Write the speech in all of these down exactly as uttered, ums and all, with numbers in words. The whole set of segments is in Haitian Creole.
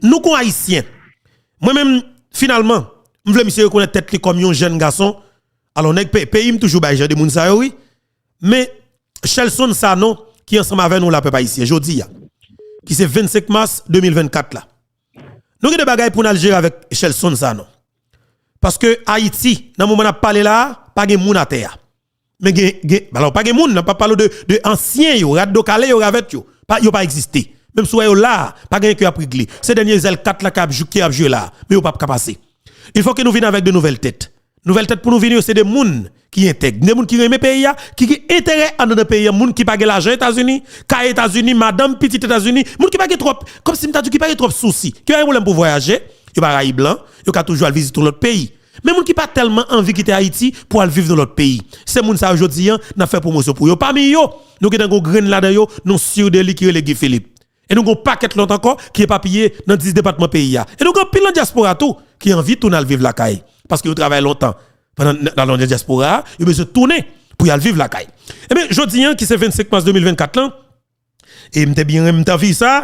nou kon Ayisyen. Mwen menm, finalman, m vle misye rekonèt tèt li kòm yon jèn gason. Alò, nèg pe-, peyi m toujou bay jan de moun sa yo, wi. Men, Shelson Sanon, ki ansanm avè nou la, pèp ayisyen, jodi a, ki se vennsenk mas de mil vennkat la. Nou gen de bagay pou n al jere avèk Shelson Sanon. Paske Ayiti, nan moman n ap pale la a, pa gen moun atè a. Men gen, gen, alò, pa gen moun, n ap pale de, de ansyen yo, rat do kale yo, ravèt yo. Pa, yo pa egziste. Menm si w wè yo la a, pa gen anyen ke y ap regle. Se dènye zèl kat la k ap jou-, ki ap jwe la a. Men yo p ap ka pase. Il faut que nou vin avèk de nouvelles têtes. Nouvèl tèt pou nou vini yo, se de moun ki entèg, de moun ki renmen peyi a, ki gen enterè anndan peyi a, moun ki pa gen lajan Etazini, kay Etazini, madanm, pitit Etazini, moun ki pa gen twòp, kòmsi m ta di w ki pa gen twòp sousi, ki pa gen pwoblèm pou vwayaje, yo pa rayi blan, yo ka toujou al vizite yon lòt peyi. Men moun ki pa tèlman anvi kite Ayiti pou al viv nan lòt peyi. Se moun sa yo jodi a, n ap fè pwomosyon pou yo. Pami yo, nou gentan gon grenn ladan yo, nou si de li ki rele Guy Philippe. E nou gon pakèt lòt ankò ki epapiye nan dis depatman peyi a. E nou gen anpil nan dyaspora tou ki anvi tounen al viv lakay. Paske yo travay lontan pandan nan, nan, nan dyaspora a, yo bezwen tounen pou y al viv lakay. Ebyen, jodi a, ki se vennsenk mas de mil vennkat lan, e m te byen renmen m t anvi sa,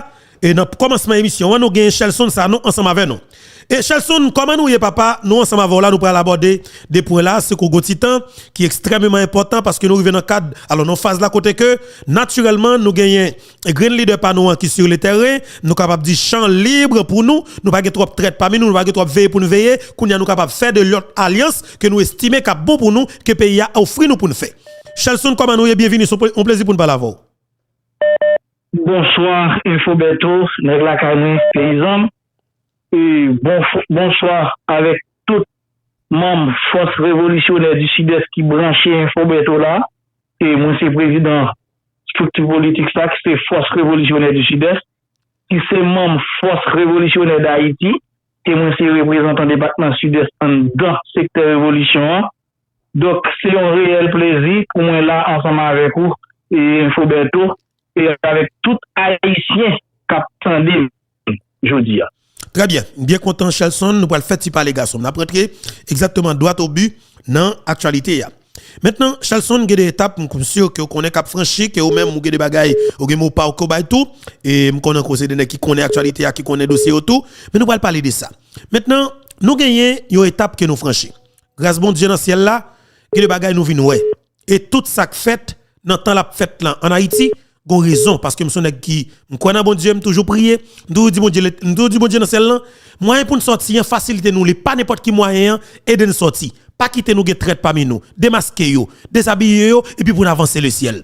e nan kòmansman emisyon an, nou gen Shelson Sanon ansanm avè nou. E Shelson, kòman nou ye, papa? Nou ansanm avè w la, nou pral abòde de pwen la, se kou gwo ti tan, ki ekstrèmeman enpòtan paske nou rive nan kad, alò, nan faz la kote ke, natirèlman, nou genyen grenn lidè pa nou an ki sur le terrain, nou kapab di chan lib pou nou, nou pa gen twòp trèt pami nou, nou pa gen twòp veye pou n veye, kounye a nou kapab fè de lòt alyans ke nou estime k ap bon pou nou, ke peyi a ofri nou pou n fè. Shelson, kòman nou ye? Byenvini, se yon plezi pou n pale avè w. Bonswa, Info Bertho, nèg lakay mwen, peyizan m. E bon, bonswa avèk tout manm Fòs Revolisyonè di Sidès ki branche Info Bertho la. E mwen se prezidan estrikti politik sa ki se Fòs Revolisyonè di Sidès, ki se manm Fòs Revolisyonè Dayiti, e mwen se reprezantan depatman Sidès anndan sektè revolisyon an. Donk, se yon reyèl plezi pou mwen la ansanm avèk ou, e Info Bertho, e avèk tout Ayisyen k ap tande m jodi a. Trè byen. M byen kontan, Shelson. Nou pral fè ti pale, gason m. N ap rantre egzakteman dwat o bi nan aktyalite a. Mentnan, Shelson, gen de etap, m si ke w konnen k ap franchi, ke ou menm, ou gen de bagay, ou gen mo pa w ke w bay tou. E m konnen ke w se de nèg ki konnen aktyalite a, ki konnen dosye yo tou. Men nou pral pale de sa. Mentnan, nou genyen yon etap ke nou franchi. Gras Bondye nan syèl la, gen de bagay nou vin wè. E tout sa k fèt nan tan l ap fèt lan ann Ayiti, gon rezon, paske m se yon nèg ki, m kwè nan Bondye, m toujou priye, m toujou di Bondye, m toujou di Bondye nan syèl lan, mwayen pou n sòti an, fasilite nou li, pa nenpòt ki mwayen an, ede n sòti. Pa kite nou gen trèt pami nou, demaske yo, dezabiye yo, epi pou n avanse lesyèl.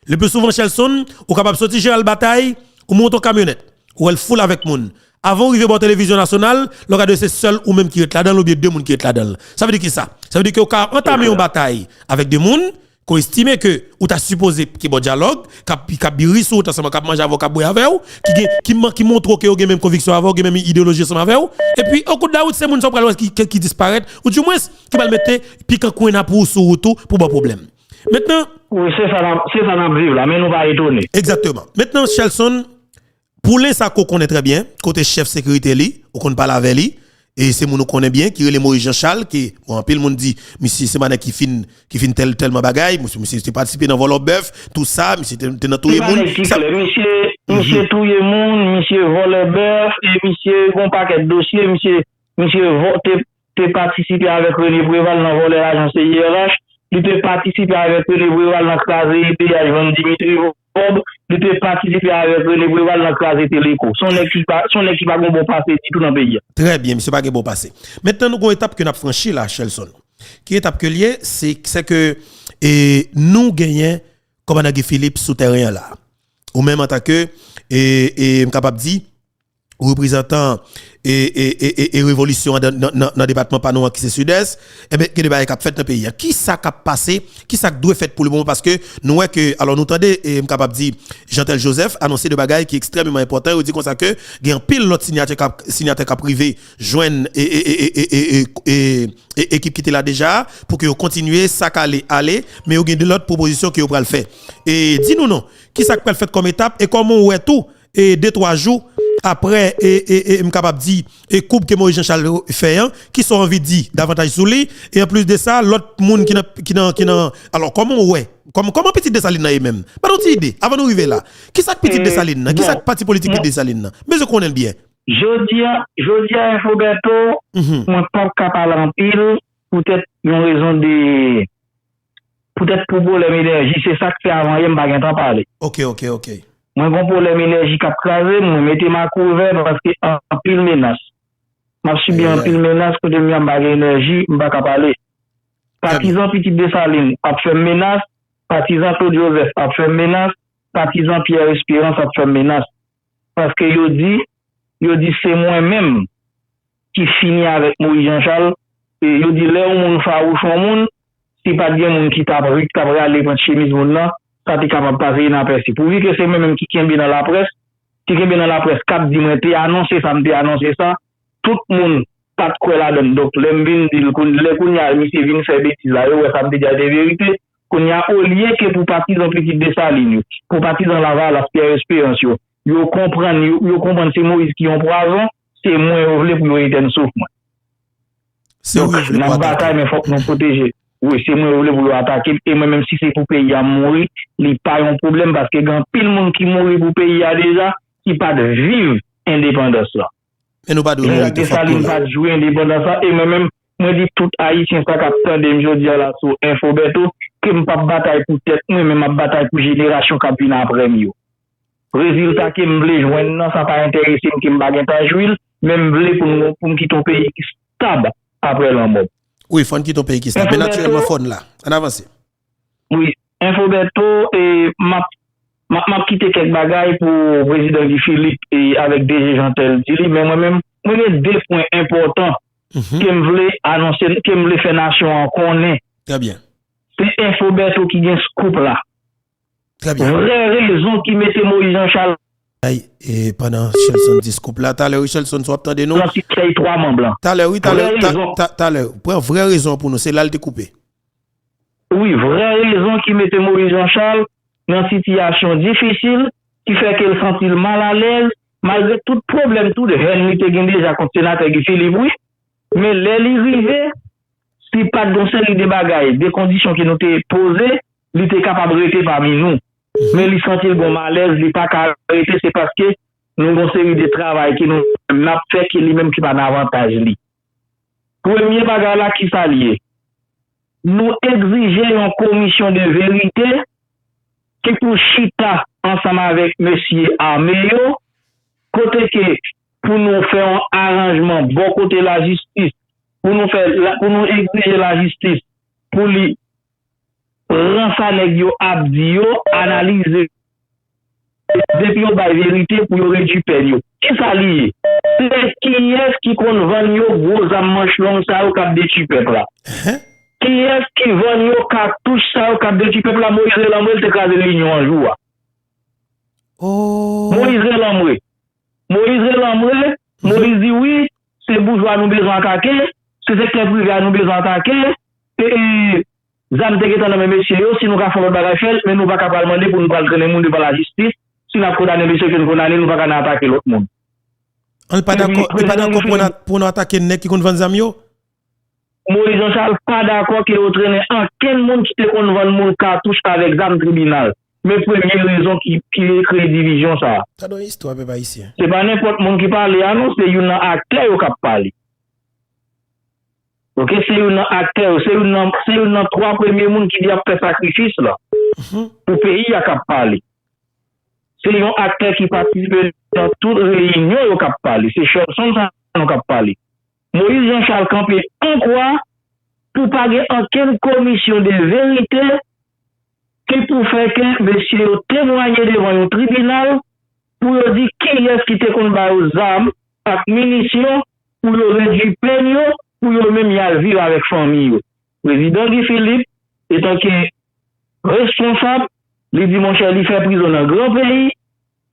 Le pli souvan, Shelson, ou kapab soti Jeneral Batay, ou monte yon kamyonèt, ou wè l foul avèk moun. Avan w rive bò televizyon nasyonal, lè w gade se sèl ou menm ki ret ladan l oubyen de moun ki ret ladan l. Sa vle di kisa? Sa vle di ke w ka antame yon batay avèk de moun ke w estime ke ou ta sipoze ki bò dyalòg, k ap, k ap biri sou wout ansanm, k ap manje avè w, k ap bwè avè w, ki gen, ki, ki montre w ke yo gen menm konviksyon avè w, gen menm ideyoloji ansanm avè w. Epi, okoudlawout, se moun sa w pral wè ki, ki, ki disparèt, oudimwens, ki pral mete pikan kwenna pou ou sou wout ou pou ba w pwoblèm. Mentnan, Wi, se sa n ap, se sa n ap viv la, men nou pa etone. Egzakteman. Mentnan, Shelson, poulen sa ke w konnen trè byen, kote chèf sekirite li, ou konn pale avè li, e se moun ou konnen byen, ki rele Moyiz Janchal, ki, bon, anpil moun di, misye se manèg ki fin, ki fin tèl, tèlman bagay, misye, misye te patisipe nan vòlò bèf, tou sa, misye te, te nan touye moun. Se pa nèg ki klè, misye, misye touye moun, misye vòlè bèf, e misye gon pakèt dosye, misye, misye vò-, te, te patisipe avèk Rene Preval nan vòlè lajan C I R H, li te patisipe avèk Rene Preval nan kraze E P H vann Dimitri Vorbe, li te patisipe avèk Rene Preval nan kraze Teleco. Se yon nèg ki pa, se yon nèg ki pa gen bon pase ditou nan peyi a. Trè byen, misye pa gen bon pase. Mentnan, nou gon etap ke n ap franchi la, Shelson. Ki etap ke l ye? Se, se ke, e, nou genyen kòmandan Guy Philippe sou tèren an la. Ou menm antanke, e, e, m kapab di, reprezantan e, e, e, e, e revolisyon an nan, nan, nan, nan depatman pa nou an ki se Sidès, enben, gen de bagay k ap fèt nan peyi a. Kisa k ap pase? Kisa k dwe fèt pou le moman? Paske nou wè ke, alò, nou tande, e, m kapab di, Jeantel Joseph anonse de bagay ki ekstrèmeman enpòtan. Yo di konsa ke gen anpil lòt siyati k ap, siyatè k ap rive jwenn e, e, e, e, e, e, e, e, ekip ki te la deja a, pou ke yo kontinye sa k ale, ale, men yo gen de lòt pwopozisyon ke yo pral fè. E di nou non, kisa k pral fèt kòm etap e kòman w wè tou e de twa jou aprè, e, e, e, m kapab di, e koub ke Moyiz Janchal fè an, kisa w anvi di davantaj sou li? E anplis de sa, lòt moun ki nan, ki nan, ki nan, alò, kòman w wè? Kòman, kòman pitit Desalin nan ye menm? Ban nou ti ide, avan nou rive la. Kisa k pitit Desalin nan? Kisa k pati politik pitit Desalin nan? M bezwen konnen l byen. Jodi a, jodi a, Info Bertho, mwen p ap ka pale anpil, poutèt yon rezon de, poutèt pou pwoblèm enèji, se sa k fè avan yè m pa gentan pale. Ok, ok, ok. Mwen gon pwoblèm enèji k ap kraze m, mwen mete m a kouvè paske anpil menas. M ap sibi anpil menas, kote m ye a m pa gen enèji, m pa ka pale. Patizan Pitit Desalin ap fè m menas, patizan Claude Joseph ap fè m menas, patizan Pierre Espérance ap fè m menas. Paske yo di, yo di se mwen menm ki fini avèk Moïse Jean Charles, e yo di lè yon moun fawouch yon moun, si pa t gen moun ki t ap ri, k t ap rale pran chemiz moun nan, sa te kapab pase inapèsi. Pouvi ke se mwen menm ki kenbe nan laprès, ki kenbe nan laprès k ap di mwen te anonse sa, m te anonse sa, tout moun pa t kwè ladan l. Donk, lè m vin di l, koun-, lè kounye a misye vin fè betiz la, yo wè sa m te di a te verite. Kounye a, olye ke pou patizan Pitit Desalin yo, pou patizan Lavalas, Pierre Espérance yo, yo konprann, yo, yo konprann se Moïse ki yon pwazon, se mwen yo vle pou yo etèn souf mwen. Se ou yo vle pou atake. Donk, n ap batay, men fòk nou pwoteje. Wi, se mwen yo vle pou yo atake m, e mwen menm si se pou peyi a m mouri, li pa yon pwoblèm, paske gen anpil moun ki mouri pou peyi a deja, ki pa t viv endepandans lan. Men nou pa dwe mouri tou, fòk nou la. Jean Jacques Dessalines pa t jwi endepandans lan, e mwen menm, mwen di tout Ayisyen sa k ap tande m jodi a la sou Info Bertho, ke m p ap batay pou tèt mwen, men m ap batay pou jenerasyon k ap vin apre m yo. Rezilta ke m vle jwenn nan, sa pa enterese m, ke m pa gentan jwi l, men m vle pou nou, pou m kite yon peyi ki stab apre lanmò m. Wi, fò n kite yon peyi ki stab. Men natirèlman, fò n la. Ann avanse. Wi, Info Bertho, e m ap, m ap, m ap kite kèk bagay pou prezidan Guy Philippe e avèk D G Jeantel di li, men mwen menm, mwen gen de pwen enpòtan ke m vle anonse, ke m vle fè nasyon an konnen. Trè byen. Se Info Bertho ki gen scoop la. Trè byen. Vrè rezon ki mete Moïse Jean Charles. Ay, e pandan Shelson di scoop la, talè wi, Shelson, si w ap tande nou. Nan siksèy twa manm lan. Talè wi, talè, vrè ta-, rezon. Ta-, talè. Pran vrè rezon pou nou, se la l te koupe. Wi, vrè rezon ki mete Moïse Jean Charles nan sitiyasyon difisil, ki fè ke l santi l malalèz, malgre tout pwoblèm, tout hèn li te gen deja kont senatè Guy Philippe, wi. Men lè li rive, si pa t gon seri de bagay, de kondisyon ke nou te poze, li te kapab rete pami nou. Men li santi l gon malèz, li pa ka rete, se paske nou gon seri de travay ke nou menm n ap fè, ke li menm ki pa nan avantaj li. Premye bagay la, ki sa l ye? Nou egzije yon komisyon de verite ki pou chita ansanm avèk mesye ame yo, kote ke pou nou fè yon aranjman bò kote lajistis, pou nou fè la, pou nou egzije lajistis pou li pran sa nèg yo ap di yo, analize, depi yo bay verite pou yo redui pèn yo. Kisa li ye? Se kiyès ki konn vann yo gwo zam manch long sa yo k ap detwi pèp la? Kiyès ki vann yo katouch sa yo k ap detwi pèp la? Moïse Relanmre, l te kraze Linyon an jou a. Moïse Relanmre. Moïse Relanmre, Moïse di wi, se boujwa nou bezwen atake, se sektè prive a nou bezwen atake, e, e, zam te gentan nan men mesye yo, si nou ka fè yon lòt bagay, fè l, men nou pa ka pral mande pou nou pral trennen moun devan lajistis, si n ap kondane mesye ke n kondane, nou pa ka nan atake lòt moun. An, li pa dakò, li pa dakò pou n a-, pou nou atake nèg ki konn vann zam yo? Moïse Jean Charles pa dakò ke yo trennen ankenn moun ki te konn vann moun katouch avèk zam tribinal. Men premye rezon ki, ki kreye divizyon sa a. Gade yon istwa, pèp ayisyen. Se pa nenpòt moun ki pale a non, se youn nan aktè yo k ap pale. Oke, se youn nan aktè yo, se youn nan, se youn nan twa premye moun ki di ap fè sakrifis la pou peyi a k ap pale. Se yon aktè ki patisipe nan tout reyinyon yo k ap pale. Se Shelson Sanon k ap pale. Moïse Jean Charles kanpe an kwa pou pa gen ankenn komisyon de verite ki pou fè ke mesye yo temwaye devan yon tribinal pou yo di kiyès ki te konn ba yo zam ak minisyon pou yo redui pèn yo, pou yo menm y al viv avèk fanmi yo. Prezidan Guy Philippe, etanke responsab, li di, monchè, li fè prizon nan gran peyi,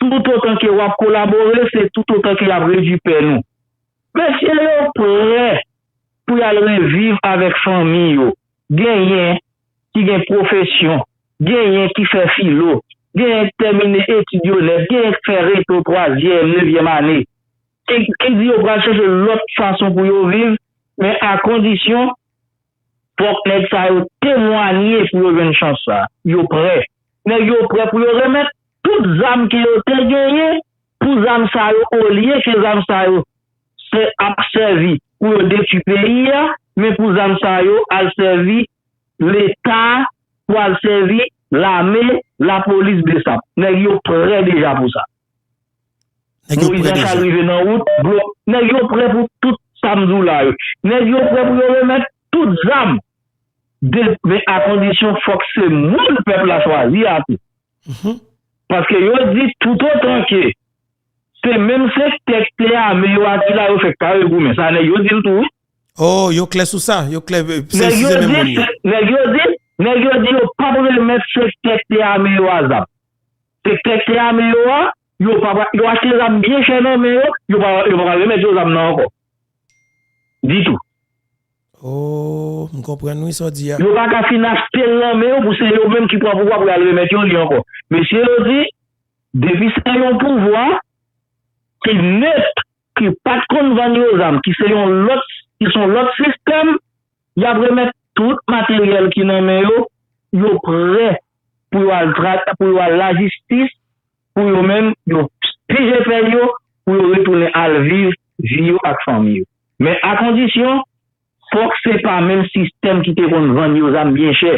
toutotan ke w ap kolabore, se toutotan ke y ap redui pèn ou. Mesye yo prè pou y al reviv avèk fanmi yo. Genyen ki gen pwofesyon, genyen ki fè filo, genyen ki tèmine etid yo nèt, genyen ki fè reto twazyèm, nevyèm ane, ki, ki di yo pral chèche lòt fason pou yo viv, men a kondisyon fòk nèg sa yo temwanye pou yo jwenn chans sa. Yo prè. Nèg yo prè pou yo remèt tout zam ke yo te genyen pou zam sa yo, olye ke zam sa yo se ap sèvi pou yo detwi peyi a, men pou zam sa yo al sèvi Leta, pou al sèvi lame, lapolis, besap. Nèg yo prè deja pou sa. Nèg yo Moyiz prè Janchal deja. Rive nan wout, blo, nèg yo prè pou tout sa m di w la yo. Nèg yo prè pou yo remèt tout zam. De, men a kondisyon fòk se moun pèp la chwazi a tou. Mhm. Paske yo di toutotan ke se menm sektè ki te ame yo a ki la yo fèk kare goumen. Sa nèg yo di l tou, wi. Oh, yo klè sou sa. Yo klè, se, Nèg si yo se menm di, moun yo. Nèg yo di, nèg yo di yo p ap remèt sektè ki te ame yo a zam. Sektè ki te ame yo a, yo pa, yo achte zam byen chè nan men yo, yo pa, yo pa pral remèt yo zam nan ankò. Ditou. Oh, m konprann wi sa w di a. Yo pa ka fin achte l nan men yo pou se yo menm ki pran pouvwa pou y al remèt yo li ankò. Mesye yo di, depi se yon pouvwa ki net, ki pa t konn vann yo zam, ki se yon lòt, ki se yon lòt sistèm, y ap remèt tout materyèl ki nan men yo, yo prè pou yo al tra, pou yo al lajistis, pou yo menm, yo pije pèn yo, pou yo retounen al viv vi yo ak fanmi yo. Men a kondisyon, fòk se pa menm sistèm ki te konn vann yo zam byen chè,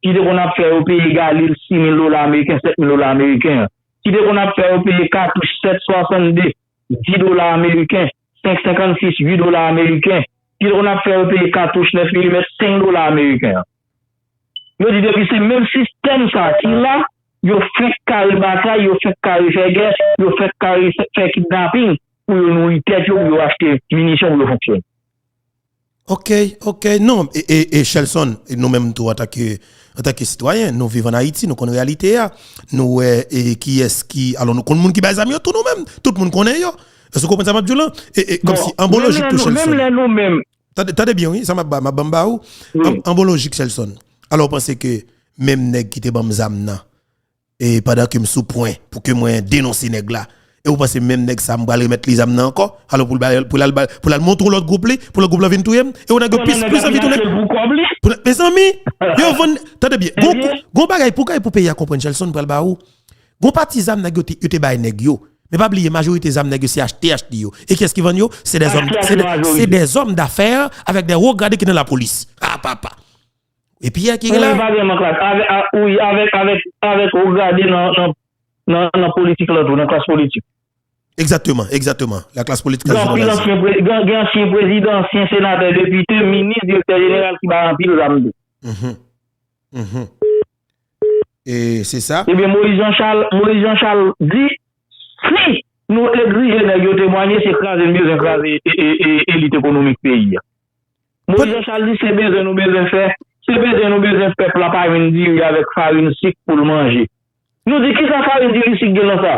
ki te konn ap fè yo peye galil sis mil dola ameriken, sèt mil dola ameriken an, ki te konn ap fè yo peye katouch sèt swasannde, dis dola ameriken, senk senkannsis, uit dola ameriken, ki te konn ap fè yo peye katouch nèf milimèt, senk dola ameriken an. Yo di depi se menm sistèm sa ki la, yo fèk kare batay, yo fèk kare fè gè, yo fèk kare fè, fè kidnaping pou yo nouri tèt yo, pou yo achte minisyon, pou yo fonksyone. Ok, ok. Non, e, e, e Shelson, e nou menm tou antanke, antanke sitwayen, nou viv ann Ayiti, nou konn reyalite a. Nou wè e kiyès ki, alò nou konn moun ki bay zam yo tou nou menm. Tout moun konnen yo. Èske w konprann sa m ap di w lan? E, e, kòmsi, an bon lojik tou, Shelson. Menm lè nou menm. Tande, tande byen, wi, sa m ap ba, m ap ban m ba ou. An, an bon lojik, Shelson. Alò, w panse ke menm nèg ki te ban m zam nan, e pandan ke m sou pwen pou ke mwen denonse nèg la, e ou panse menm nèg sa m pral remèt li zam nan ankò? Alò, pou l ba, pou l al ba, pou l al montre yon lòt gwoup li, pou lòt gwoup la vin touye m? E ou nèg yo plis, plis anvi tounen. Pou nèg, mezanmi, yo vann, tande byen, gon, gon bagay pou, pou peyi a konprann, Shelson, m pral ba ou. Gon pati zam nèg yo te, yo te bay nèg yo. Men pa bliye, majorite zam nèg yo se achte, achte yo. E kiyès ki vann yo? Se dè zòm, se dè, se dè zòm dafè avèk dè wo grade ki nan lapolis. Ah, papa. E Pyè ki gen la? Non, pa vrèman klas. Avè, a, wi, avèk, avèk, avèk wo grade nan, nan, nan, nan politik la tou, nan klas politik. Egzakteman, egzakteman. La klas politik an jeneral. Gen anpil ansyen pre-, gen, gen ansyen prezidan, ansyen senatè, depite, minis, direktè jeneral ki bay anpil zam tou. Mhm. Mhm. E se sa. Ebyen, Moyiz Janchal, Moyiz Janchal di, si nou egzije nèg yo temwanye, se kraze n bezwen kraze e, e, e, elit ekonomik peyi a. Moyiz Janchal di, se bezwen nou bezwen fè, se bezwen nou bezwen pèp la pa jwenn diri avèk farin, sik pou l manje. Nou di, kisa farin, diri, sik gen nan sa?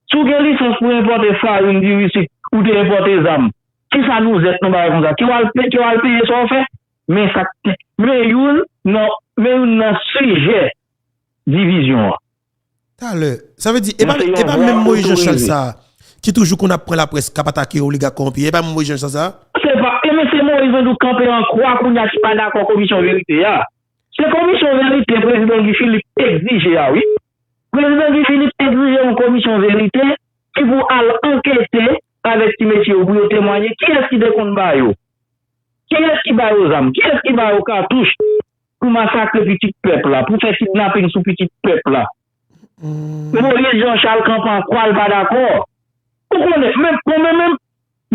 Si w gen lisans pou enpòte farin, diri, sik, ou te enpòte zam, kisa nou zèt nan bagay konsa? Ke w al pe-, ke w al peye sa w fè? Men sa k, men youn nan, men youn nan sijè divizyon an. Talè. Sa vle di, e pa, e pa menm Moyiz Janchal sa ki toujou konn ap pran laprès, k ap atake oligak kòwonpi, e pa menm Moyiz Janchal sa? Se pa, e men se Moyiz menm tou kanpe an kwa kounye a ki pa dakò komisyon verite a. Se komisyon verite prezidan Guy Philippe egzije a, wi. Prezidan Guy Philippe egzije yon komisyon verite ki pou al ankete avèk ti mesye yo pou yo temwanye kiyès ki te konn ba yo. Kiyès ki ba yo zam? Kiyès ki ba yo katouch pou masakre pitit pèp la, pou fè kidnaping sou pitit pèp la? Moyiz Janchal kanpe an kwa, l pa dakò. Ou konnen, men, mwen menm,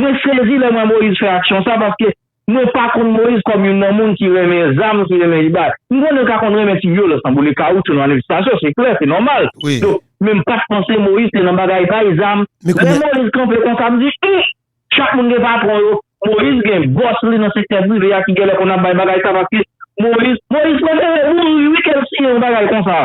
mwen sezi lè mwen Moyiz fè aksyon sa, paske mwen pa konn Moyiz kòm youn nan moun ki renmen zam, ki renmen li bay. M konnen l ka konn renmen ti vyolans nan boule kawoutchou nan manifestasyon, se klè, se nòmal. Donk, men m pa t panse Moyiz te nan bagay bay zam. Lè Moyiz kanpe konsa, m di, hum! Chak moun gen patwon yo. Moyiz gen bòs li nan sektè prive a ki genlè konn ap bay bagay sa, paske Moyiz, Moyiz prefere mouri wi ke l siyen yon bagay konsa.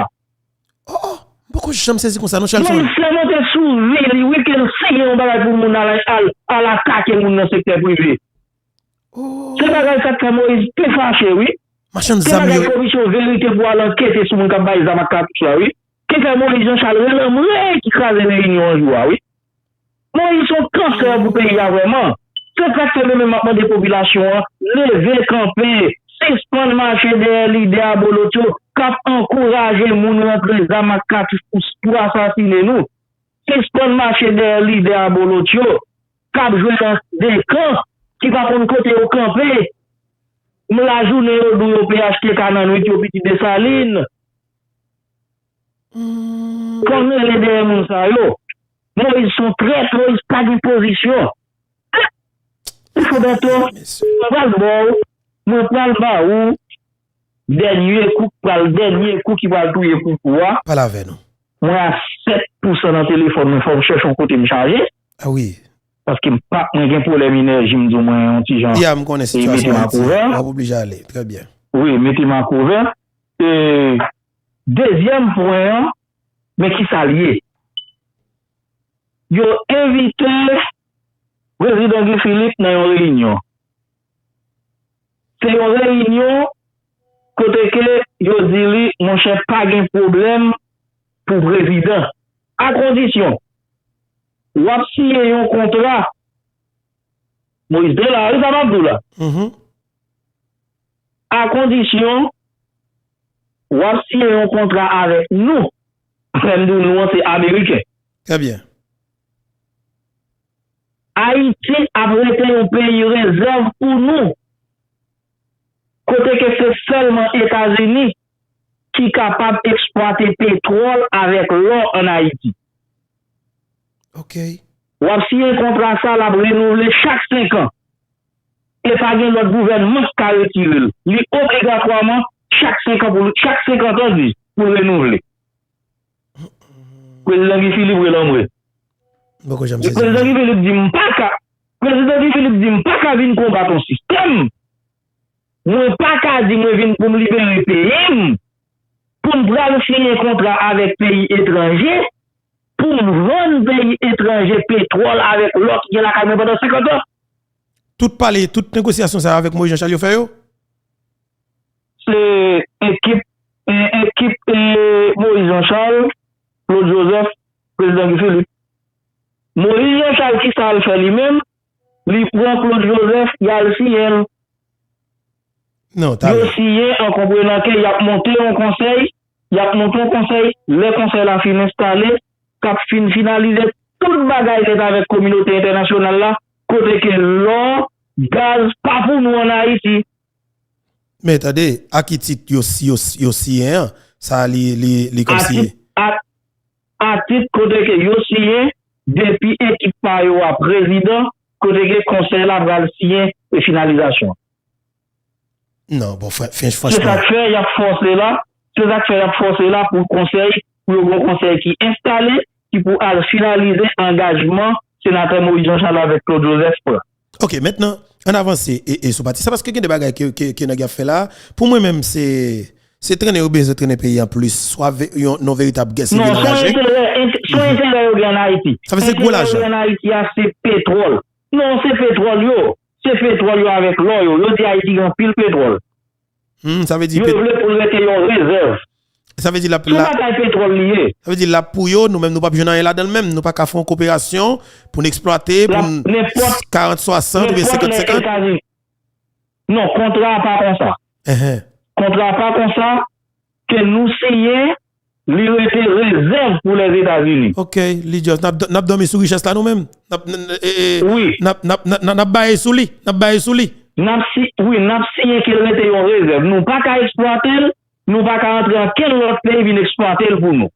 Oh, oh, m poko janm sezi konsa non, Shelson. Moyiz sèmante sou vi li wi ke l siyen yon bagay pou moun al, al, al atake moun nan sektè prive. Oh. Se bagay sa k fè Moyiz pi fache wi. Machann zam yo. Se bagay komisyon verite pou al ankete sou moun k ap bay zam ak katouch la wi. Ki fè Moyiz Janchal relanmre ki kraze reyinyon an jou a wi. Moyiz se yon kansè pou peyi a vrèman. Se sa k fè mwen menm m ap mande popilasyon an, leve kanpe, sispann mache dèyè lidè abolotyo k ap ankouraje moun rantre zam ak katouch pou, pou asasinen nou. sispann mache dèyè lidè abolotcho k ap jwe nan de kan, ki pa konn kote yo kanpe. M lajounen yo di w yo P H T K, nan nwit yo pitit Desalin. Kòm rele dèyè moun sa yo. Moyiz se yon trèt, Moyiz pa gen pozisyon. Fodèto, mwen pral ba w, mwen pral ba ou dènye kou k pral, dènye kou ki pral touye koukou a. Pale avè nou. Mwen a sèt pousan nan telefòn mwen, fò m chèche yon kote m chaje. A wi. Paske m pa, mwen gen pwoblèm enèji, m di w mwen yon ti jan. Ya, m konnen sitiyasyon Ayiti. W ap oblije ale. Trè byen. Wi, mete m a kouvè. E, dezyèm pwen an, men ki sa l ye? Yo envite Prezidan Guy Philippe nan yon reyinyon. Se yon reyinyon kote ke yo di li, monchè, pa gen pwoblèm pou prezidan. A kondisyon, w ap siyen yon kontra. Moyiz te la, wi, sa m ap di w la. Mhm. A kondisyon, w ap siyen yon kontra avèk nou. Lè m di w nou an, se ameriken. Trè byen. Ayiti ap rete yon peyi rezèv pou nou. Kote ke se sèlman Etazini ki kapab eksplwate petwòl avèk lò ann Ayiti. Ok. W ap siyen kontra sa, l ap renouvle chak senk an. E pa gen lòt gouvènman k ka retire l. Li obligatwaman chak senk an pou l, chak senkant an di pou l renouvle. Prezidan Guy Philippe rele anmwe. Prezidan Guy Philippe di m pa ka, Prezidan Guy Philippe di m pa ka vin konbat yon sistèm. Mwen pa ka di mwen vin pou m libere peyi m, pou m pral siyen kontra avèk peyi etranje, pou m vann peyi etranje petwòl avèk lò ki gen lakay mwen pandan senkant an. Tout pale, tout negosyasyon sa yo avèk Moïse Jean Charles yo fè yo? Se ekip, e, ekip, e, Moïse Jean Charles, Claude Joseph, Prezidan Guy Philippe. Moïse Jean Charles, ki sa l fè li menm? Li pran Claude Joseph, y al siyen l. Non, yo siyen an konprenan ke y ap monte yon konsèy, y ap monte yon konsèy, lè konsèy la fin enstale, k ap fin finalize tout bagay nèt avèk kominote entènasyonal la, kote ke lò, gaz pa pou nou ann Ayiti. Men tande, a ki tit yo, yo, yo siyen an? Sa li, li, li kòmsi. A tit, a, a tit kote ke yo siyen, depi ekip pa yo a prezidan, kote ke konsèy la pral siyen e finalizasyon. Non, bon, fran-, fran-, franchman. Se sa k fè y ap fòse la, se sa k fè y ap fòse la pou konsèy, pou yo gen yon konsèy ki enstale, ki pou al finalize angajman senatè Moïse Jean Charles avèk Claude Joseph pran. Ok, mentnan, ann avanse e, e sou pati sa, paske gen de bagay ke, ke, ke nèg ap fè la. Pou mwen menm, se, se trennen yo bezwen trennen peyi an plis, swa ve-, yon, non veritab gè sivil anraje. Non, se yon enterè, ent-, se yon enterè yo gen ann Ayiti. Sa vle se gwo lajan. Enterè yo gen ann Ayiti a, se petwòl. Non, se petwòl yo. Se petwòl yo avèk lò yo. Yo di Ayiti gen anpil petwòl. Hmm, sa vle di yo vle pou l rete yon rezèv. Sa vle di l ap la. Se yon bagay petwòl li ye. Sa vle di l ap pou yo, nou menm nou p ap jwenn anyen ladan l menm, nou pa ka fè yon koperasyon pou n eksplwate, pou n karant swasant oubyen senkant senkant. Non, kontra a pa konsa. Enhen. Kontra a pa konsa, ke nou siyen, li rete rezèv pou Lèzetazini. Ok, li just, n ap, n ap dòmi sou richès la nou menm. N ap, n, n, e, e, wi. N ap, n ap, n ap, n ap baye sou li, n ap baye sou li. N ap si, wi, n ap siyen ke l rete yon rezèv. Nou pa ka eksplwate l, nou pa ka antre ankenn lòt peyi vin eksplwate l pou nou.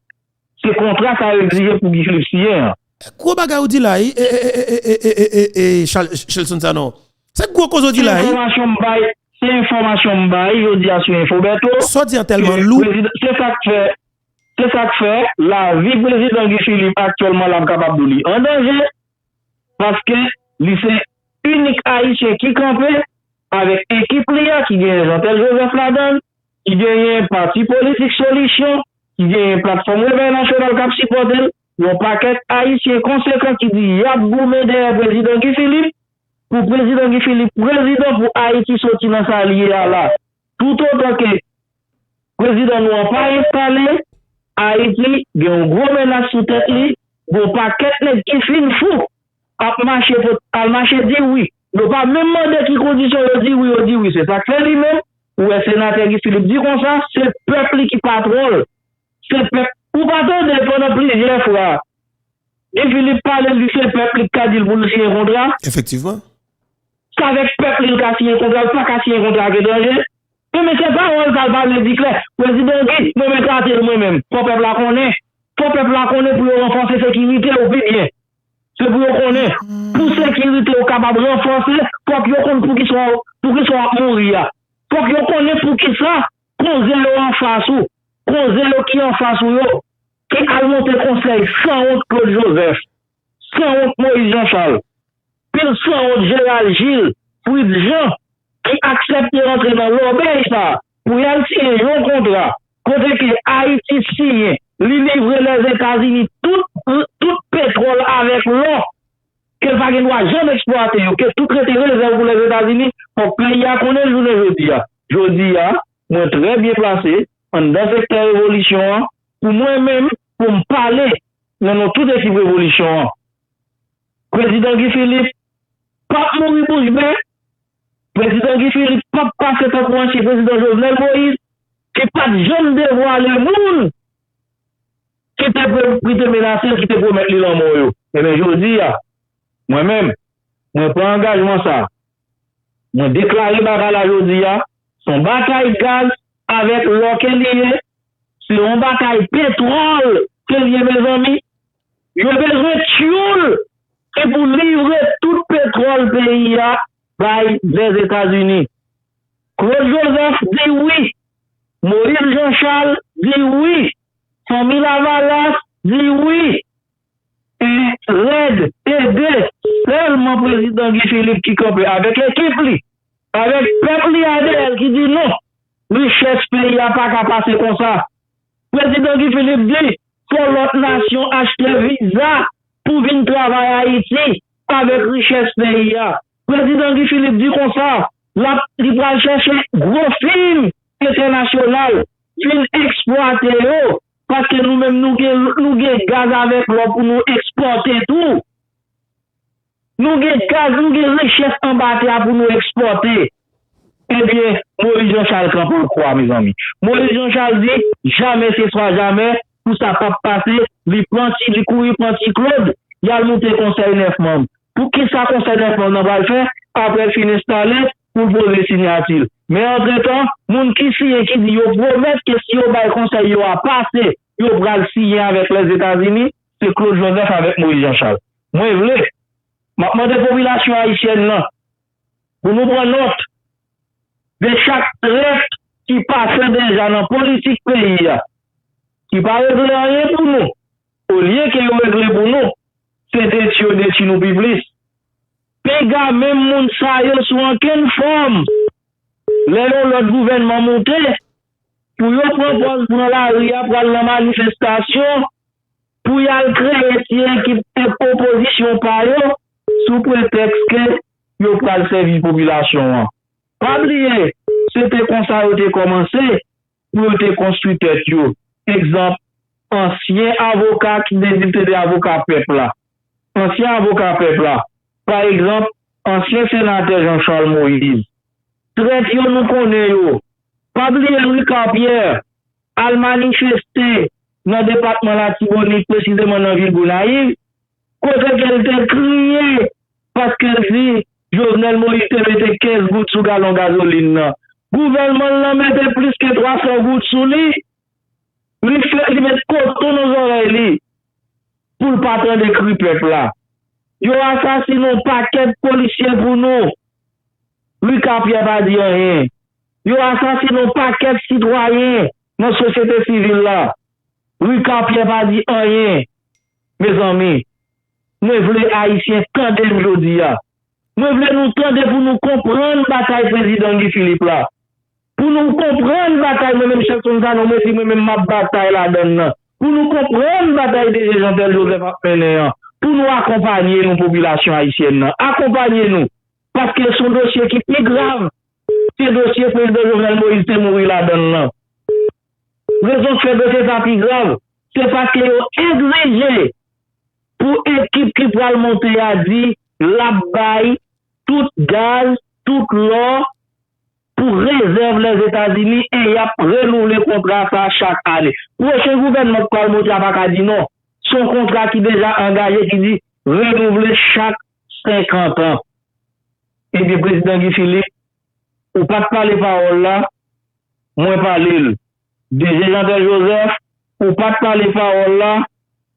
Se kontra sa yo egzije pou Guy Philippe siyen an. Gwo bagay ou di la, wi, e, e, Chal-, Chelson Sanon. Se gwo koze ou di la, wi. Se enfòmasyon m bay, se enfòmasyon m bay, jodi a sou Info Bertho. Sa w di an tèlman lou. Prezidan, se sa k fè, se sa k fè, lavi prezidan Guy Philippe aktyèlman la, m kapab di w li an danje, paske li se inik Ayisyen ki kanpe avèk ekip li a, ki genyen Jeantel Joseph ladan l, ki genyen pati politik Solisyon, ki genyen Platfòm Revèy Nasyonal k ap sipòte l, yon pakèt Ayisyen konsekan ki di y ap goumen dèyè prezidan Guy Philippe, pou prezidan Guy Philippe prezidan, pou Ayiti soti nan sa l ye a la. Toutotan ke prezidan nou an pa enstale, Ayiti gen yon gwo menas sou tèt li, gen yon pakèt nèg ki fin fou ap mache pou al mache di wi. Yo pa menm mande ki kondisyon yo di wi, yo di wi. Se sa k fè li menm, ou wè senatè Guy Philippe di konsa, se pèp li ki patwon l. Se pèp, ou pa tande pandan plizyè fwa, Guy Philippe pale, li se pèp li k ka di l pou l siyen kontra. Efektivman. Se avèk pèp li l ka siyen kontra, l pa ka siyen kontra ak etranje. Men, men se pawòl sa l pale di klè. Prezidan Guy, mwen men trate l mwen menm. Fò pèp la konnen. Fò pèp la konnen pou yo ranfòse sekirite yo pi byen. Se pou yo konnen. Pou sekirite yo kapab ranfòse, fòk yo konn poukisa w ap mouri a. Fòk yo konnen poukisa konze yo anfas ou, konze yo ki anfas ou yo, ki al monte konsèy sanwont Claude Joseph, sanwont Moïse Jean Charles, pil sanwont Gérald Gilles, Fritz Jean, ki aksepte rantre nan lòbèy sa a pou y al siyen yon kontra kote ke Ayiti siyen, li livre Lèzetazini tout, tout petwòl avèk lò ke l pa gen dwa janm eksplwate yo, ke tout rete rezèv pou Lèzetazini, fòk peyi a konnen l jounen jodi a. Jodi a, mwen trè byen plase anndan sektè revolisyon an pou mwen menm, pou m pale nan non tout ekip revolisyon an. Prezidan Guy Philippe p ap mouri bouch be. Prezidan Guy Philippe p ap pase tankou ansyen prezidan Jovenel Moïse, ki pa t janm devwale moun ki te, ki te menase l, ki te pwomèt li lanmò yo. Ebyen, jodi a, mwen menm, mwen pran angajman sa a. Mwen deklare batay la jodi a, se yon batay gaz avèk lò ke li ye, se yon batay petwòl ke li ye, mezanmi. Yo bezwen tyoul ki pou livre tout petwòl peyi a bay Lèzetazini. Claude Joseph di wi. Moïse Jean Charles di wi. Fanmi Lavalas di wi. E rèd, e de, sèlman prezidan Guy Philippe ki kanpe avèk ekip li, avèk pèp li a dèyè l ki di non, richès peyi a pa ka pase konsa. Prezidan Guy Philippe di fò lòt nasyon achte viza pou vin travay Ayiti avèk richès peyi a. Prezidan Guy Philippe di konsa, l ap, li pral chèche gwo fim entènasyonal vin eksplwate yo, paske nou menm nou gen, nou gen gaz avèk lò pou nou ekspòte tou. Nou gen gaz, nou gen richès anba tè a pou nou ekspòte. Ebyen, Moïse Jean Charles kanpe l kwa, mezanmi. Moïse Jean Charles di, jamè se swa jamè, pou sa p ap pase, li pran ti, li kouri pran ti Claude, y al moute konsèy nèf manm. Poukisa konsèy nèf manm nan pral fè, apre l fin enstale, pou l poze siyati l? Men antretan, moun ki siyen ki di yo pwomèt ke si yo bay konsèy yo a pase, yo pral siyen avèk Lèzetazini, se Claude Joseph avèk Moïse Jean Charles. Mwen vle, m ap mande popilasyon ayisyèn nan pou nou pran nòt de chak trèt ki pase deja nan politik peyi a, ki pa regle anyen pou nou, olye ke yo regle pou nou, se detwi yo detwi nou pi plis. Piga menm moun sa yo sou ankenn fòm, lè yon lòt gouvènman moute, pou yo pran pòz pran lari a, pral nan manifestasyon, pou y al kreye ti ekip opozisyon pa yo, sou pretèks ke yo pral sèvi popilasyon an. Pa bliye, se te konsa yo te kòmanse pou yo te konstwi tèt yo. Egzanp, ansyen avoka ki te di l te de avoka pèp la. Ansyen avoka pèp la. Pa egzanp, ansyen senatè Jean Charles Moïse. Trèt yo nou konnen yo. Pa bliye Ricard Pierre al manifeste nan depatman Latibonit, presizeman nan vil Gonayiv, kote ke l te kriye paske l di Jovenel Moïse te mete kenz goud sou galon gazolin nan. Gouvènman l lan mete plis ke twa san goud sou li. Li fè, li met koton nan zòrèy li pou l pa tande kri pèp la. Yo asasine yon pakèt polisye pou nou. Ricard Pierre pa di anyen. Yo asasine yon pakèt sitwayen nan sosyete sivil la. Ricard Pierre pa di anyen. Mezanmi, mwen vle Ayisyen tande m jodi a. Mwen vle nou tande pou nou konprann batay prezidan Guy Philippe la. Pou nou konprann batay mwen menm Shelton Sanon mwen di mwen menm m ap batay ladan l nan. Pou nou konprann batay D G Jean Tel Joseph ap mennen an. Pou nou akonpanye nou popilasyon ayisyèn nan. Akonpanye nou. Paske se yon dosye ki pi grav ke dosye prezidan Jovenel Moïse te mouri ladan l nan. Rezon k fè dosye sa pi grav, se paske yo egzije pou ekip ki pral monte a di l ap bay tout gaz, tout lò pou rezèv Lèzetazini e y ap renouvle kontra sa chak ane. Pwochen gouvènman k pral monte a pa ka di non. Se yon kontra ki deja angaje ki di renouvle chak senkant an. Ebyen, Prezidan Guy Philippe, ou pa t pale pawòl la, mwen pale l. D G Jeantel Joseph, ou pa t pale pawòl la,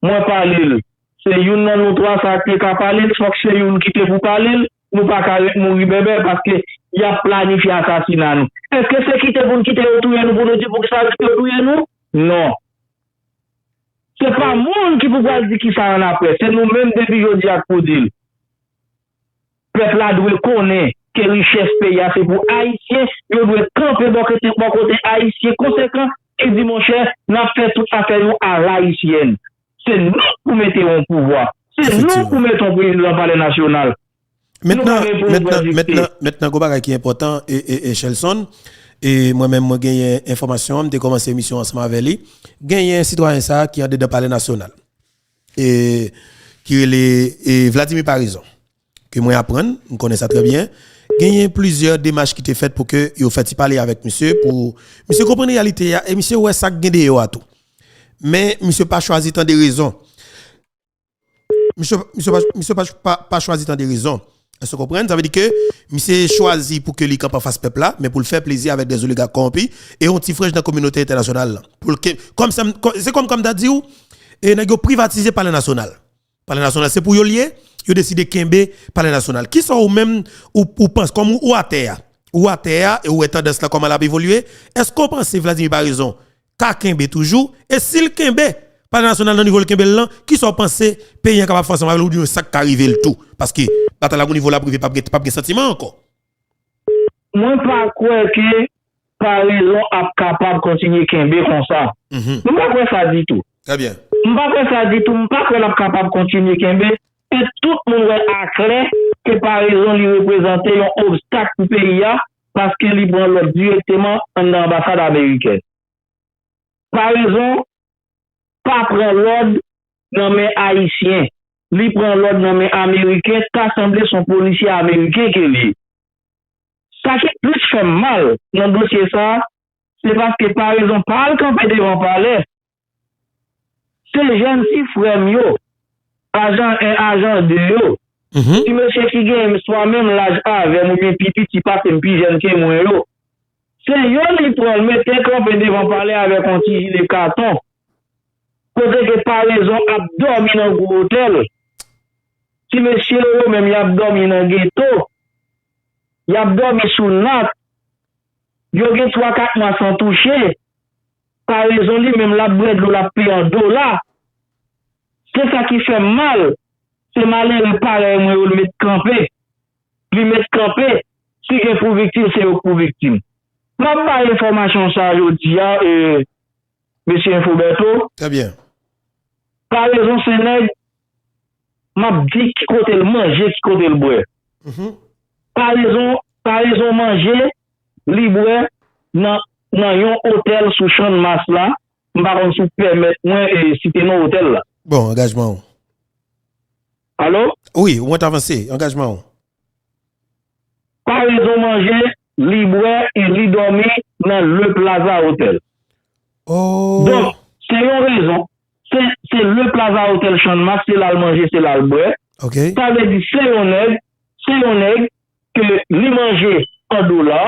mwen pale l. Se youn nan nou twa sa k te ka pale l, fòk se youn ki te pou pale l, nou pa ka ret mouri bèbè paske y ap planifye asasina nou. Èske se kite pou n kite yo touye nou pou nou di poukisa yo kite yo touye nou? Non. Se pa moun ki pou pral di kisa annapre. Se nou menm depi jodi a k pou di l. Pèp la dwe konnen ke richès peyi a se pou Ayisyen. Yo dwe kanpe bò kote, bò kote Ayisyen konsekan ki di, monchè, n ap fè tout afè nou alayisyèn. Se nou k pou mete yon pouvwa. Se nou k pou mete yon prezidan palè nasyonal. Mentnan, mentnan, mentnan, mentnan, gon bagay ki enpòtan, e, e, e Shelson, e mwen menm, mwen genyen enfòmasyon an, m te kòmanse emisyon ansanm avè li. Genyen sitwayen sa a ki andedan Palè Nasyonal, e, ki rele, e, Vladimir Paraison, ke mwen aprann, m konnen sa trè byen. Genyen plizyè demach ki te fèt pou ke yo fè ti pale avèk misye, pou misye konprann reyalite a, e misye wè sa k gen deyò a tou. Men, misye pa chwazi tande rezon. Misye, misye pa, misye pa, pa, pa chwazi tande rezon. Èske w konprann? Sa vle di ke misye chwazi pou ke li kanpe anfas pèp la, men pou l fè plezi avèk dè oligak kòwonpi e yon ti franj nan kominote entènasyonal lan. Pou l ke, kòm sa m, kò-, se kòm, kòm m ta di w, e nèg yo privatize Palè Nasyonal. Palè Nasyonal, se pou yo l ye, yo deside kenbe Palè Nasyonal. Kisa ou menm, ou, ou panse, kòm ou, ou atè a, ou atè a, e ou wè tandans lan kòman l ap evolye, èske w panse Vladimir Paraison ka kenbe toujou? E si l kenbe Palè Nasyonal nan nivo l kenbe l lan, kisa w panse peyi an kapab fè ansanm avè l oubyen sa k ka rive l tou? Paske batay la gon nivo l ap rive, p ap gen, p ap gen santiman ankò. Mwen pa kwè ke Paraison ap kapab kontinye kenbe konsa. M pa kwè sa ditou. M pa kwè sa ditou. M pa kwè l ap kapab kontinye kenbe. E tout moun wè aklè ke Paraison li reprezante yon obstak pou peyi a, paske li pran lòd dirèkteman anndan anbasad amerikèn. Paraison pa pran lòd nan men Ayisyen. Li pran lòd nan men Ameriken, ta sanble se yon polisye ameriken ke li ye. Sa ki plis fè m mal nan dosye sa a, se paske Paraison pa al kanpe devan palè. Se jèn ti frè m yo, ajan en, ajan de yo, ti mesye ki gen swa menm laj avè m oubyen pi piti pase m, pi jèn ke mwen yo. Se yo li pran l mete kanpe devan palè avèk yon ti jile katon. Kote ke Paraison ap dòmi nan gwo otèl. Ti mesye yo menm y ap dòmi nan geto. Y ap dòmi sou nat. Yo gen twa kat mwa san touche. Paraison li menm l ap bwè dlo, l ap peye an dola. Se sa ki fè m mal. Se malere parèy mwen yo l met kanpe. Li met kanpe. Si gen pou viktim, se yo k pou viktim. M ap bay enfòmasyon sa a jodi a, e, mesye Info Bertho. Trè byen. Paraison se nèg, m ap di ki kote l manje, ki kote l bwè. Paraison, Paraison manje, li bwè nan, nan yon otèl sou Channmas la. M pa konn si w pèmèt mwen, e, site non otèl la. Bon, angajman w. Alo? Wi, ou mèt avanse, angajman w. Paraison manje, li bwè e li dòmi nan Le Plaza Hotel. Oh. Donk, se yon rezon. Se, se Le Plaza Hotel Channmas, se la l manje, se la l bwè. Ok. Sa vle di, se yon nèg, se yon nèg ke li manje an dola,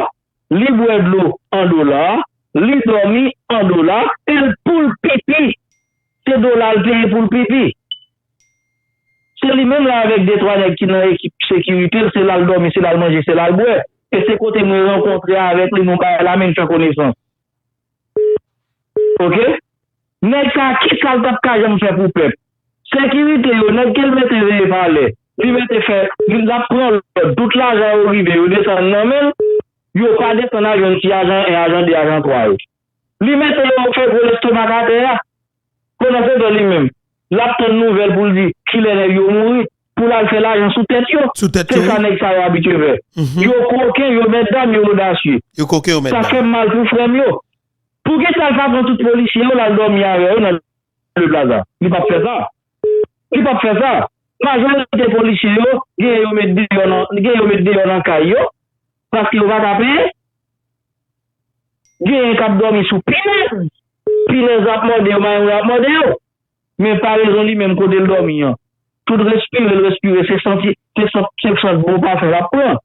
li bwè dlo an dola, li dòmi an dola, e l pou l pipi, se dola l peye pou l pipi. Se li menm la avèk de twa nèg ki nan ekip sekirite l, se la l dòmi, se la l manje, se la l bwè. E se kote mwen rankontre avèk li, nou bay lamen, n fè konesans. Oke? Nèg sa, kisa l t ap ka janm fè pou pèp? Sekirite yo, nèg ke l mete veye palè, li mete fè, li, l ap pran lòd, tout lajan yo rive, yo desann nan men l, yo pa desann al jwenn ti ajan en, ajan de, ajan twa yo. Li mete yo fè gwo lestomak atè a. Pandansetan li menm, l ap tann nouvèl pou l di kilè nèg yo mouri, pou l al fè lajan sou tèt yo. Sou tèt yo, wi. Se sa nèg sa yo abitye fè. Mhm. Yo koken, yo mètdam, yo odasye. Yo koken, yo mètdam. Sa fè m mal pou frè m yo. Poukisa l pa pran tout polisye yo, l al dòmi avè yo nan Le Plaza? Li p ap fè sa. Li p ap fè sa. Majorite polisye yo, gen yo met deyò nan, gen yo met deyò nan kay yo, paske yo pa ka peye. Genyen k ap dòmi sou pinèz. Pinèz ap mòde yo, marenn yo ap mòde yo. Men parezon li menm kote l dòmi an. Tout respire l respire, se santi, se sant, se sant bon pafen l ap pran.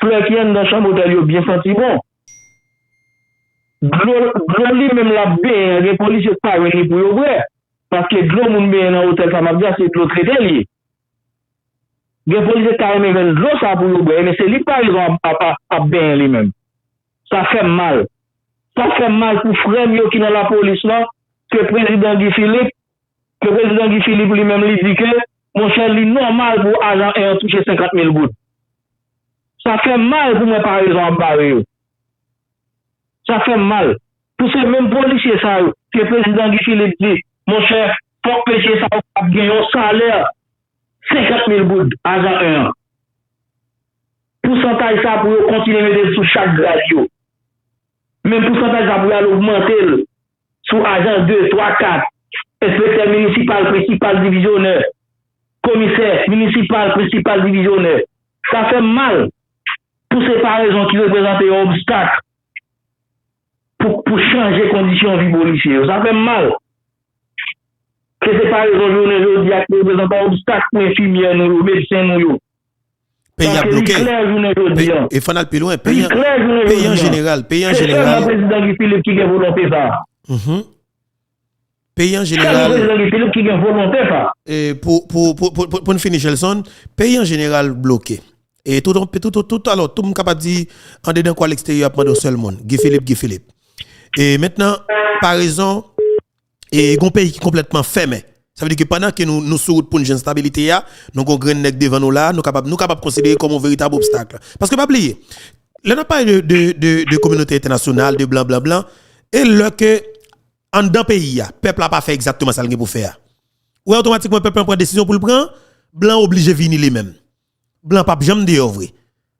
Flè ki anndan chanm otèl yo byen santi bon. Dlo, dlo li menm l ap benyen an, gen polisye k pa jwenn li pou yo bwè. Paske dlo moun benyen nan otèl sa m ap di a, se dlo trete l ye. Gen polisye k ta renmen jwenn dlo sa pou yo bwè, men se li k parezon ap, ap, ap, ap benyen li menm. Sa fè m mal. Sa fè m mal pou frè m yo ki nan lapolis lan, ke prezidan Guy Philippe, ke prezidan Guy Philippe li menm li di ke, monchè, li nòmal pou ajan en an touche senkant mil goud. Sa fè m mal pou mwen parezon ap bare yo. Sa fè m mal. Pou se menm polisye sa yo, ke prezidan Guy Philippe di, monchè, fòk mesye sa yo ap gen yon salè senkant mil goud, ajan en an. Pousantaj sa pou yo kontinye mete l sou chak grad yo. Men pousantaj sa pou y al ogmante l sou ajan de, twa, kat, enspektè minisipal, prensipal divizyonè, komisè minisipal, prensipal divizyonè. Sa fè m mal pou se parezon ki reprezante yon obstak pou, pou chanje kondisyon vi polisye yo. Sa fè m mal. Ke se parezon jounen jodi a ki reprezante yon obstak pou enfimyè nou yo, medsen nou yo. Peyi a bloke. Paske li klè jounen jodi a. E fò n al pi lwen. Peyi an jeneral, peyi an jeneral. Se sèlman prezidan Guy Philippe ki gen volonte sa. Peyi an jeneral. Sèlman prezidan Guy Philippe ki gen volonte sa. E pou, pou, pou, pou, pou, pou n fini, Shelson, peyi an jeneral bloke. E tout, tout, tout, tout, alò, tout moun kapab di, andedan kou a leksteryè ap mande yon sèl moun, Guy Philippe, Guy Philippe. E mentnan, parezon, e gon peyi ki konplètman fèmen. Sa vle di ke pandan ke nou, nou sou wout pou n jwenn stabilite a, nou gon grenn nèg devan nou la, nou kapab, nou kapab konsidere kòm yon veritab obstak. Paske pa bliye, lè n ap pale de, de, de, de kominote entènasyonal, de blan, blan, blan, e lè ke anndan peyi a, pèp la pa fè egzakteman sa l gen pou fè a. Ou wè otomatikman pèp la pran desizyon pou l pran, blan oblije vini li menm. Blan p ap janm deyò vre.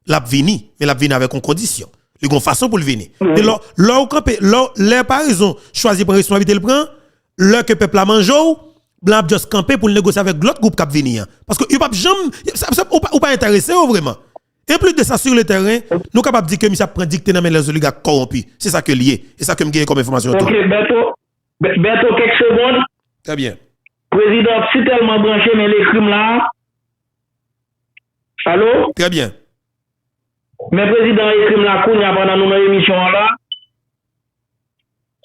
L ap vini, men l ap vini avèk yon kondisyon. Li gon fason pou l vini. Men lè, lè w kanpe, lè, lè parezon chwazi pran responsabilite l pran, lè ke pèp la manje w, blan ap just kanpe pou l negosye avèk lòt gwoup k ap vini an. Paske yo p ap janm, sa, sa, ou pa, ou pa enterese yo vrèman. E plis de sa, sur le terrain, nou kapab di ke misye ap pran dikte nan men lèzoligak kòwonpi. Se sa ke l ye. E sa ke m genyen kòm enfòmasyon tou. Ok, Bèto, Bè-, Bèto, kèk segond. Trè byen. Prezidan ap sitèlman branche, men l ekri m la. Alo? Trè byen. Men prezidan an ekri m la kounye a pandan nou nan emisyon an la.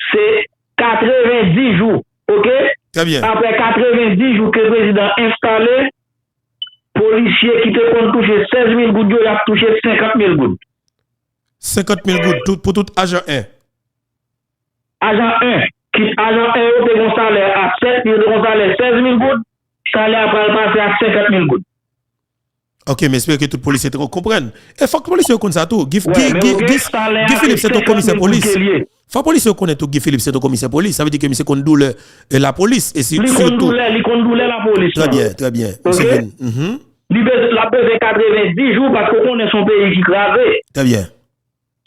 Se katrevendis jou, ok? Trè byen. Apre katrevendis jou ke prezidan enstale, polisye ki te konn touche sèz mil goud yo, y ap touche senkant mil goud. Senkant mil goud tout, pou tout ajan en. Ajan en, kit ajan en yo te gon salè a sèt, yo te gon salè sèz mil goud, salè a pral pase a senkant mil goud. Ok, m espere ke tout polisye te konprann. E fòk polisye yo konn sa tou. Guy, Guy, Guy, Guy, Guy Philippe se yon komisè polis. Fòk polisye yo konnen tou Guy Philippe se yon komisè polis. Sa vle di ke misye konn doulè, e, lapolis. E si, li konn doulè, li konn doulè lapolis. Trè byen, trè byen. Misye vin. Li bez-, l ap bezwen katrevendis jou paske w konnen se yon peyi ki kraze. Trè byen.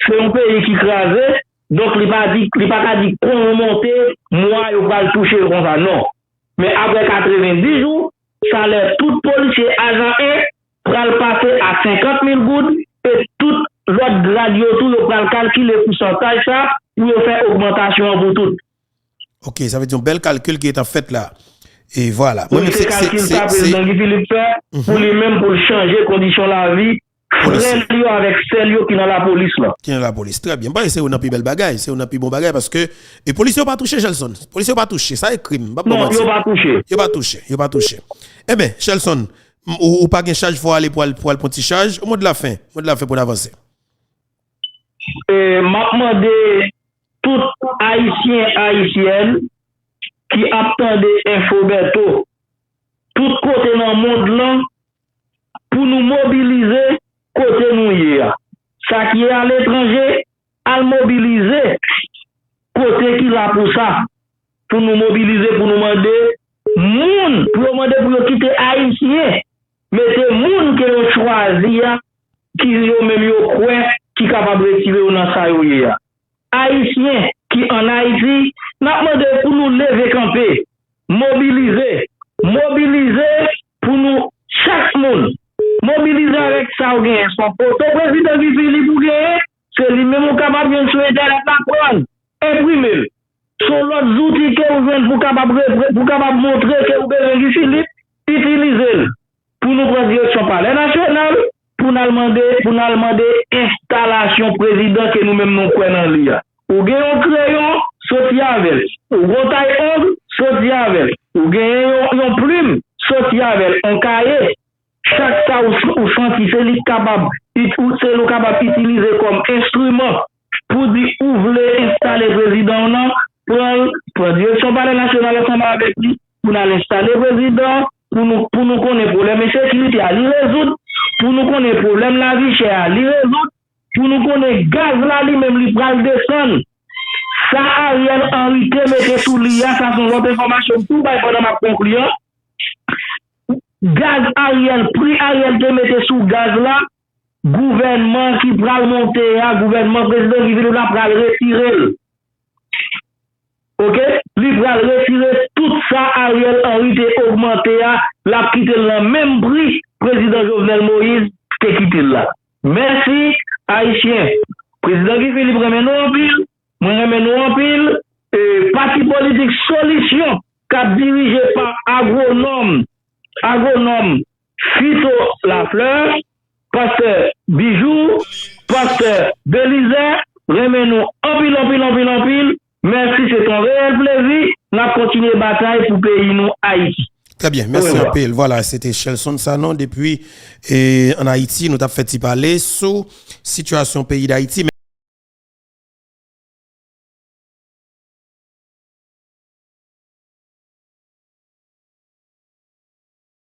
Se yon peyi ki kraze, donk li pa di, li pa ka di kon yo monte, mwa yo pral touche yo konsa, non. Men apre katrevendis jou, salè tout polisye ajan en pral pase a senkant mil goud, e tout lòt grad yo tou, yo pral kalkile pousantaj sa pou yo fè ogmantasyon an pou tout. Ok, sa vle di yon bèl kalkil ki gentan fèt la. E vwala. Mwen menm se, se, se, se, prezidan Guy Philippe fè pou li menm pou l chanje kondisyon lavi frè l yo avèk sè l yo ki nan lapolis la. Ki nan lapolis. Trè byen. M panse se youn nan pi bèl bagay, se youn nan pi bon bagay paske, e polisye yo pa touche, Shelson. Polisye yo pa touche. Sa e krim. M p ap ba w manti. Non, yo pa touche. Yo pa touche. Yo pa touche. Enben, Shelson, m, ou, ou pa gen chaj, fò w ale pou al, pou al pran ti chaj. Mo de la fen. Mo de la fen pou n avanse. E, m ap mande tout Ayisyen, Ayisyèn ki ap tande Enfo Bèto, tout kote nan mond lan, pou nou mobilize kote nou ye a. Sa ki aletranje, al mobilize kote ki la pou sa, pou nou mobilize, pou nou mande moun, pou yo mande pou yo kite Ayisyen mete moun ke yo chwazi a, ki yo menm yo kwè ki kapab retire yo nan sa yo ye a. Ayisyen ki ann Ayiti, n ap mande pou nou leve kanpe, mobilize, mobilize pou nou, chak moun, mobilize avèk sa w genyen. Se yon foto prezidan Guy Philippe ou genyen, se li menm ou kapab jwenn sou entènèt la, pran l, enprime l. Se yon lòt zouti ke ou jwenn pou kapab repre- pou kapab montre ke ou bezwen Guy Philippe, itilize l pou nou pran direksyon Palè Nasyonal, pou n al mande pou n al mande enstalasyon prezidan ke nou menm nou kwè nan li a. Ou gen yon kreyon, soti avè l. Ou gen yon tay ong, soti avè l. Ou gen yon, yon plim, soti avè l. Yon kaye, chak sa ou, ou santi, se li k kapab, it- ou- se li w kapab itilize kòm enstriman pou di ou vle enstale prezidan w nan, pran l, pran direksyon Palè Nasyonal ansanm avèk li, pou n al enstale prezidan, pou nou, pou nou konnen pwoblèm ensekirite a, li rezoud, pou nou konnen pwoblèm lavi chè a, li rezoud, pou nou konnen gaz la li menm li pral desann. Sa Ariel Henry te mete sou li a, sa se yon lòt enfòmasyon m tou bay pandan m ap konkli an. Gaz Ariel, pri Ariel te mete sou gaz la, gouvènman ki pral monte a, gouvènman prezidan Guy Philippe la pral retire l. Oke? Li pral retire tout sa Ariel Henry te ogmante a, l ap kite l nan menm pri prezidan Jovenel Moïse te kite l la. Mèsi, Ayisyen. Prezidan Guy Philippe renmen nou anpil, mwen renmen nou anpil. E, pati politik Solisyon k ap dirije pa agwonòm, agwonòm Fito Lafleur, pastè Bijou, pastè Belizaire, renmen nou anpil, anpil, anpil, anpil. Mèsi, se t on reyèl plezi. N ap kontinye batay pou peyi nou, Ayiti. Trè byen, mèsi anpil. Vwala, se te Shelson Sanon depi e, ann Ayiti. Nou t ap fè ti pale sou sitiyasyon peyi Dayiti.